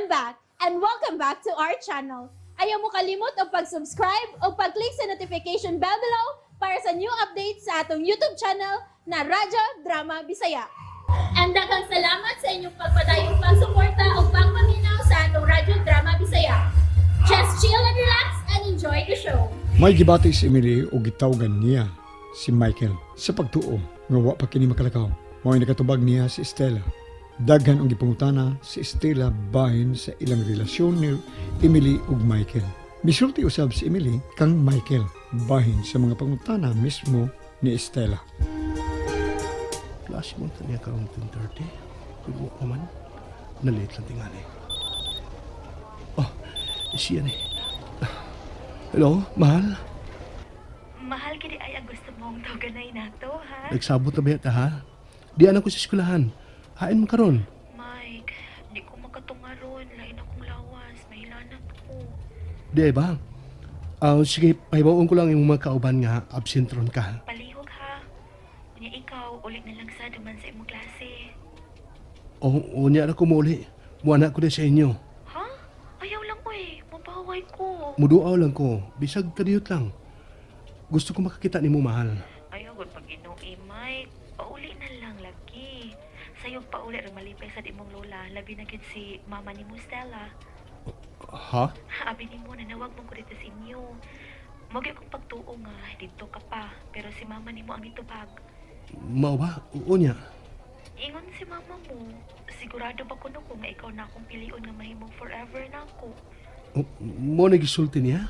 I'm back and welcome back to our channel. Ayaw mo kalimot og pag-subscribe o pag-click sa notification bell below para sa new updates sa atong YouTube channel na Radyo Drama Bisaya. And daghang salamat sa inyong pagpadayong pagsuporta o pagpaminaw sa atong Radyo Drama Bisaya. Just chill and relax and enjoy the show. May gibati si Emily o gitawgan niya si Michael sa pagtuo nga wa pa kini makalakaw. Mao'y nakatubag niya si Stella. Daghan ang gipangutana si Stella bahin sa ilang relasyon ni Emily ug Michael. Misulti usab si Emily kang Michael bahin sa mga pangutana mismo ni Stella. Klase mo niya karong 10:30. Pero pa man. Na-late lang tingali. Oh, siya ni. Hello, mahal. Mahal gid ay ang gusto mong tawaganay nato, ha? Nagsabot na ba yata, ha? Di anak ko sa eskwelahan. Hain man karon. Mike, di ko makatungaron. Lain akong lawas. Mahilanat ko. Di ay ba? Ah, sige, pahibaon ko lang yung mga kauban nga absent ron ka. Palihog, ha? Unya ikaw, ulit na lang sa duman sa imong klase. O, unya na ko muuli. Muana ko din sa inyo. Ha? Ayaw lang, uy. Mabaway ko. Muduaw lang ko. Bisag kadiyot lang. Gusto ko makakita ni mo, mahal. Ayaw, gud pag Ginoo, Mike. Pauli na lang, lagi. Sayog pauli ra malipay sa imong lola. Labi na gid si mama ni mo, Stella. Ha? Abi nimo nanawag mo ko dito sa inyo. Mao gyud akong pagtuo nga didto ka pa, pero si mama nimo ang nitubag. Mao ba? Oo niya. Ingon si mama mo, sigurado ba kuno ko nga ikaw na akong pilion nga mahimong forever na ako? O, mo na gisulti niya?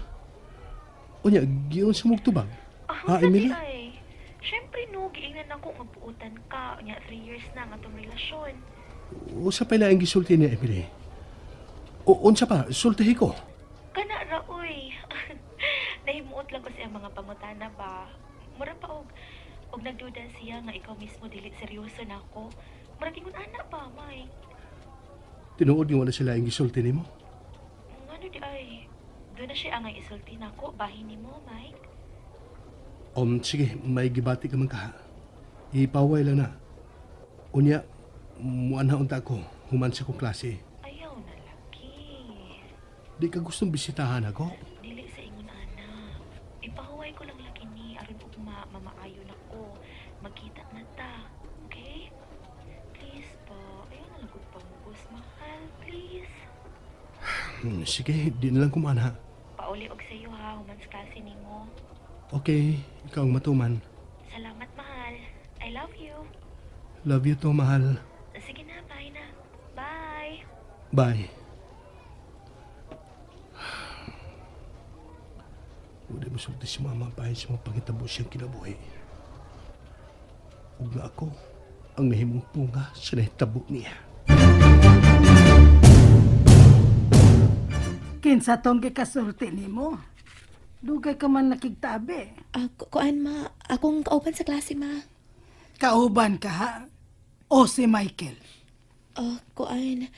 Unya, giyon sa mong tubag. Ah, Ha, Emily? Ay. Syempre no, giingnan ako nga buotan ka. Unya, 3 years na nga atong relasyon. Usa pa ang gisulti niya, Emily. O, unsa pa, sultihi ko. Kana ra oy. Nahimuot lang ko sa iyang mga pangutana ba. Mura pa og nagduda siya nga ikaw mismo dili seryoso na ako. Murag ingon ana ba, Mike? Tinuod nga wala sila ang gisulti nimo. Ngano di ay? Doon na siya ang isulti nako bahin nimo, Mike. Sige, may gibati ka man ka. Ipaway lang na. Unya, muana unta ko, human sa kong klase. Ayaw na lagi. Di ka gustong bisitahan ako? Dili sa ingon ana. Ipahuway ko lang lagi ni aron ugma mamaayo nako. Magkita na ta. Okay? Please po. Ayaw na lang gud pamugos, mahal. Please. Sige, di na lang kumana. Pauli og sayo ha, human sa klase nimo. Okay, ikaw ang matuman. Salamat, mahal. I love you. Love you too, mahal. Sige na, bye na. Bye. Bye. Wala mo sulti si mama bahin sa mga pangitabo siyang kinabuhi. Ug nga ako ang nahimong punga sa nahitabo niya. Kinsa tong gikasulti nimo? Dugay ka man nakigtabi. Ah, kuan ma, akong kauban sa klase ma. Kauban ka ha? O si Michael? Ah, kuan,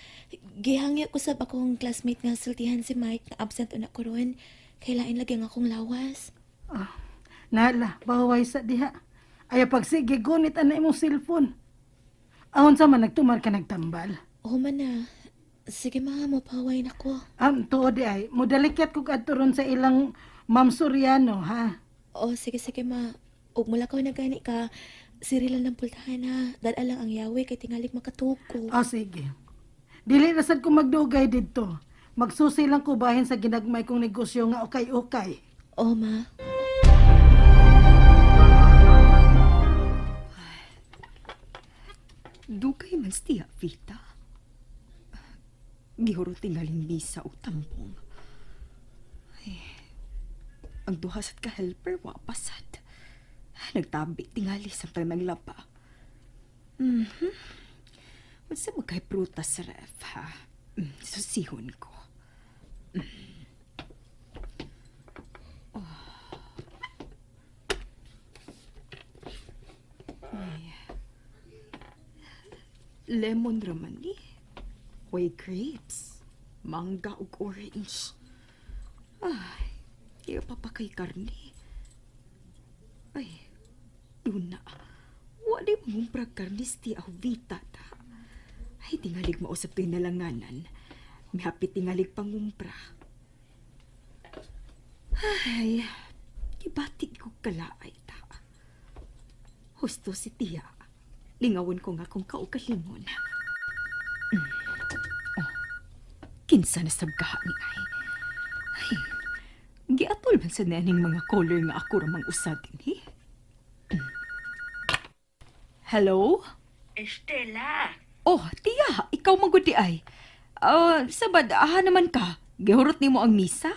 gihangyo ko sab akong classmate nga sultihan si Mike nga absent una ko ron. Kay lain lagi ang akong lawas. Ah, nala, baway sa diha. Ay pagsige gunit ana imong cellphone. Ahon sa man nagtumar ka nagtambal. Oo man na. Sige ma, mapaway na ko. Am tuod di ay, modalikyat kog adto ron sa ilang Ma'am Soriano ha. Oh, sige sige ma. Ug mula ko na gani ka, siri lang ng pultahan ha. Dala lang ang yawi kay tingalig makatuog ko. O sige. Dili ra sad ko magdugay didto. Magsusi lang ko bahin sa ginagmay kong negosyo nga ukay-ukay. Oh ma. Dugay man siya, Vita. Gihuro tingaling misa o tambong. Ay, ang duha sad ka helper wa pasad. Nagtabi tingali samtang naglaba. Unsa man kay prutas sa ref, ha? Susihon ko. Oh. Ay. Lemon raman ni. Way grapes. Mangga ug orange. Ay, di pa pa kay karne. Ay, duna. Wala mong karne si Tia Vita ta. Ay, tingalig mausap to'y nalanganan. Mihapit tingalig pangumpra. Ay, gibatig ko kalaay ta. Husto si tiya. Lingawon ko nga kung kaugalingon. Oh, kinsa na sabgaha ni ay. Ay, giatol man sa naning mga color nga ako ramang usa din, eh. Hello? Estela, Oh, tiya, ikaw magudi ay. Ah, sabad, aha naman ka. Gihurot nimo ang misa?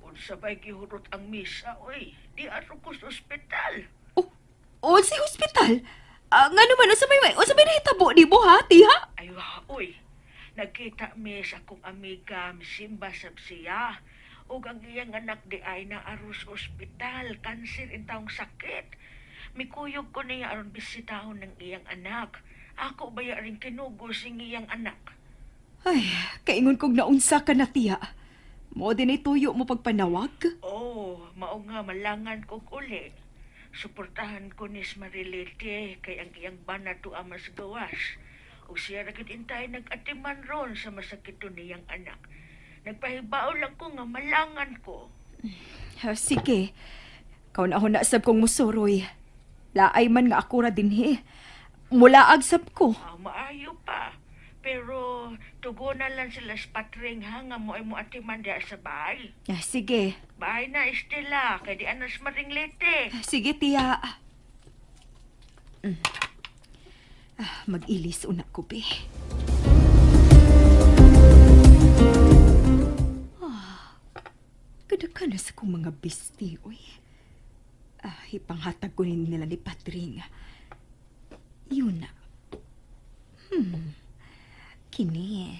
unsa bay gihurot ang misa oy? Di ato ko sa ospital. Oh, oh si hospital. Ah, nga naman, unsa may nahitabo nimo ha, tiya? Ay wa oy. Nagkita mi sa akong amiga Simba sab siya. Ug ang iyang anak di ay na aros ospital, kanser intawong sakit. Mikuyog ko niya aron bisitahon ng iyang anak. Ako baya rin kinugos ang iyang anak. Ay, kaingon kog naunsa ka na, tiya. Mo din ay tuyo mo pagpanawag. Oh, mao nga malangan kog uli. Suportahan ko ni Marilete kay ang iyang bana tuwa mas gawas. O siya ra gid intay nag-atiman ron sa masakito niyang anak. Nagpahibaw lang ko nga malangan ko. Ah, sige. Kaw na na sab kong musuroy. Laay man nga ako ra dinhi. Mulaag sab ko. Ah, maayo pa. Pero tugunan lang sila sa patring ha nga mo ay mo atiman diha sa bahay. Ah, sige. Bahay na Estela kay di anas Maringlete. Ah, sige, tiya. Mm. Ah, mag-ilis una ko, be. Ah, kada na sa kong mga bisti, oy. Ah, ipanghatag ko ni nila ni Patring. Yun na. Hmm. Kini.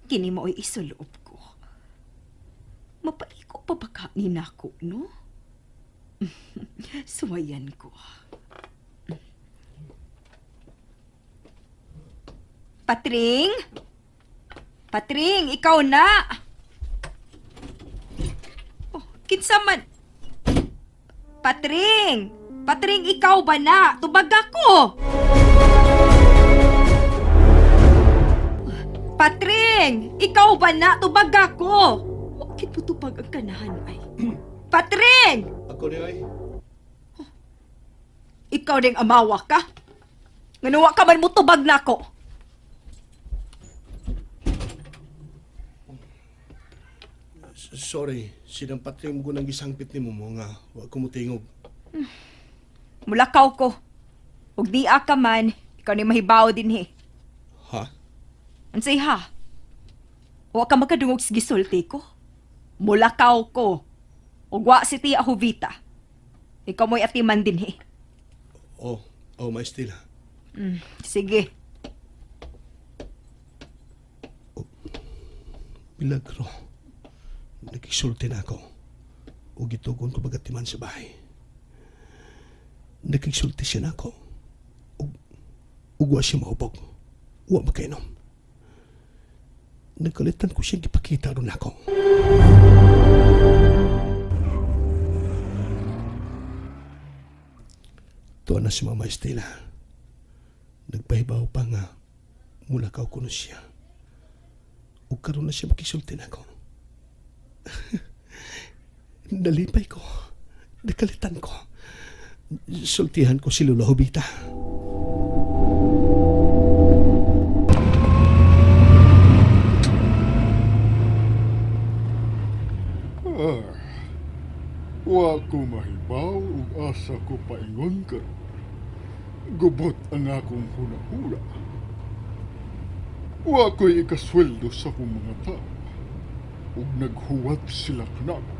Kini mo oy isuloob ko. Mapaliko pa ba ka ni nako, no? Suwayan ko. Patring? Patring, ikaw na! Oh, kinsa man? Patring! Patring, ikaw ba na? Tubag ako! Patring! Ikaw ba na? Tubag ako! Bakit mo tubag ang kanahan ay? Patring! Ako ni ay. Ikaw ding amawa ka? Nganuwa ka man mo tubag nako. Sorry, sinang patring mo nang gisangpit nimo mo nga wa ko motingog. Mulakaw ko. Ug di ka man, ikaw ni mahibaw din he. Ha? Unsay ha? Wa ka makadungog sa gisulti ko. Mulakaw ko. Ug wa si Tia Jovita. Ikaw mo'y atiman din he. Oh, oh, Maestila. Sige. Milagro. Nakisulti na ako. O gitugon ko bagatiman sa bahay. Nakisulti siya na ako. Ug, ug wa siya mahubog. Wa makainom. Nagkalitan ko siya gipakita ron ako. Tuwa na si Mama Estela. Nagpahibaw pa nga mula ka kuno siya. Ug karon na siya makisulti nako. Nalipay ko. Nakalitan ko. Sultihan ko si Lola Jovita. Ah, wa ko mahibaw ug asa ko paingon karon. Gubot ang akong huna-huna. Wa ko'y ikasweldo sa akong mga tao. Ug naghuwat sila kanako.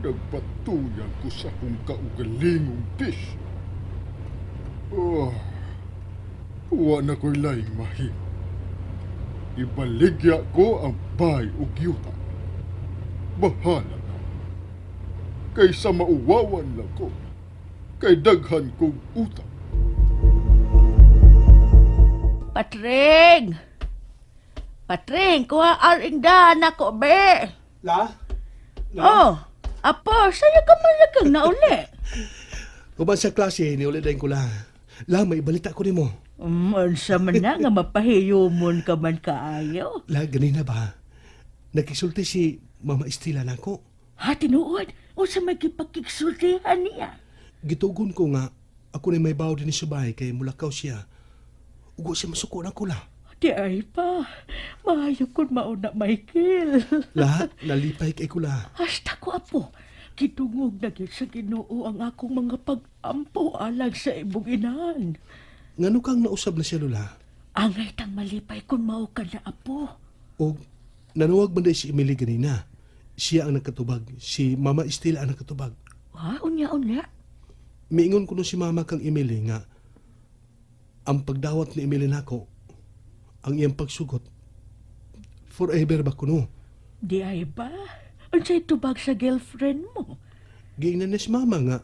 Nagpatuyan ko sa akong kaugalingong bisyo. Oh, wa na ko'y laing mahimo. Ibaligya ko ang bay ug yuta. Bahala na. Kaysa mauwawan lang ko. Kay daghan kong utang. Patring! Patring, kuha aring daan ako, be. La? Oh, apo, sa'yo ka man lagang nauli. Uban sa klase, niuli din ko la. La, may balita ko nimo. Unsa man na nga mapahiyumon ka man kaayo. La, ganina ba? Nakisulti si Mama Estela nako. Ha, tinuod? Unsa may gipakigsultihan niya? Gitugon ko nga, ako na may bawo din sa bahay kay mulakaw siya. Ugo siya masuko na ko la. Di ay pa. Maayo kun mauna, Michael. La, nalipay kay ko la. Hasta ko, apo. Gidungog na gyud sa Ginoo ang akong mga pag-ampo alang sa imong inahan. Ngano kang nausab na siya, Lola? Angay tang malipay kun mao ka na, apo. O nanuwag man day si Emily ganina. Siya ang nagkatubag. Si Mama Estela ang nagkatubag. Ha, unya unya. Miingon ko no si Mama kang Emily nga ang pagdawat ni Emily nako, ang iyang pagsugot, forever ba kuno? Di ay ba? Unsay tubag sa girlfriend mo? Giingnan ni si Mama nga,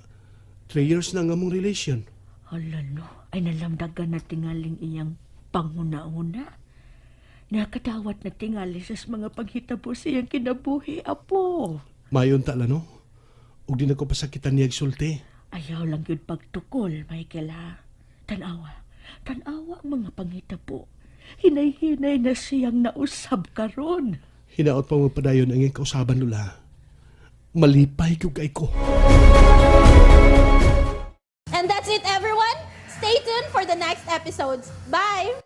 3 years na nga mong relation. Hala no, ay nalamdagan na tingaling iyang panghuna-huna. Nakadawat na tingali sa mga paghitabo sa iyang kinabuhi, apo. Mayon ta la no? Ug di na ko pasakitan niya sulti. Ayaw lang yun pagtukol, Michael ha. Tanawa, tanawa ang mga panghitabo. Hinay-hinay na siyang nausab karon. Hinaot pa magpadayon ang iyang kausaban, Lola. Malipay ko kay ko. And that's it, everyone. Stay tuned for the next episodes. Bye!